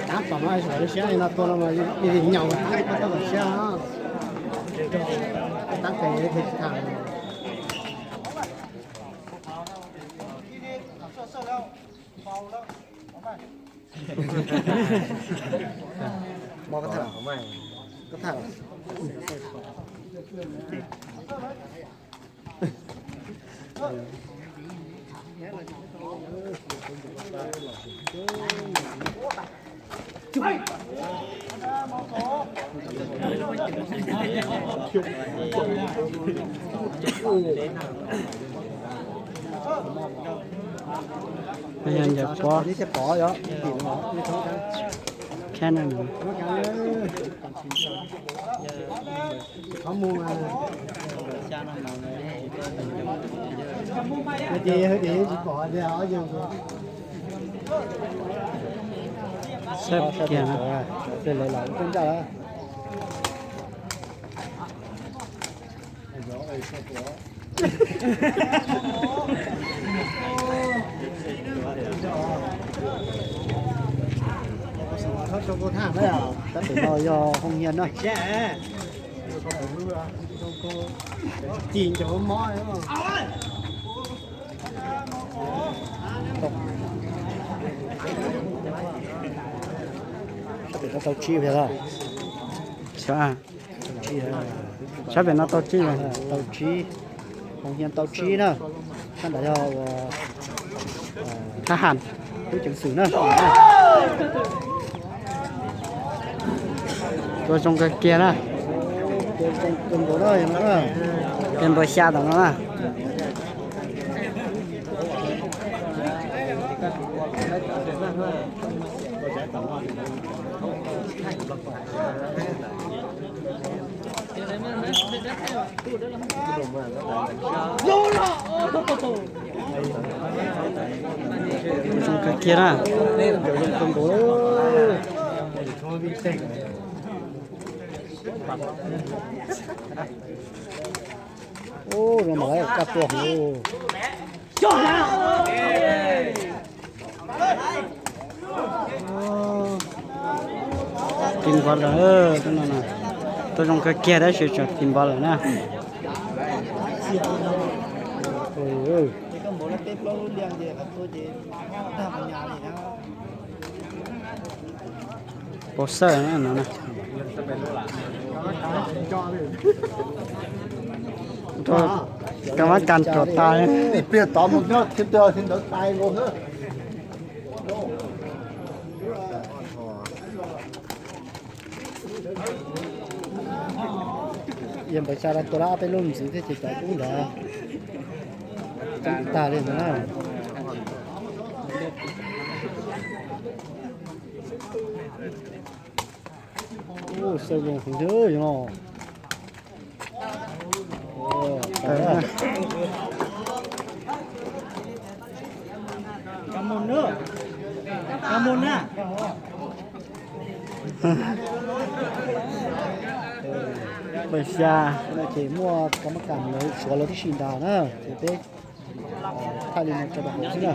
Tab tom no lub siab no tua no mas nyaum tab tom siab, tab tes thiaj tsis tham. Mob koj tham, koj tham. Yog ncaws pov, khab no. Saib kiag na. Tab tom no yog hoo hias no. Ci ncaws mob. Sab pem no tau tsib, sab pem no tau tsib, tau tsib, hoo hias tau tsib na. Sab nrad yog ua thab ham, tub ceev xwm na. Tua zoo kawg kiag na. Tus npau xya tom no na. Zoo kawg kiag na. Ub, zoo mas lawv kaj tua hauv. Tis npov lawm, tus zoo kawg kiag tab sis tseem tis npov lawm na. Pov xawj no na. Rau mab kas rau tas. Yog npawg Xya los tua lawm ob peb lub ntxiv thiab ces cov kub ntawd kub tag li ntawd na. Xawj zoo heev thiab no. Npawg Xya no ces muaj kab mab kas lawv suav lawv tib si ntag na, ces peb thaij li no tso rau hauv xwb na.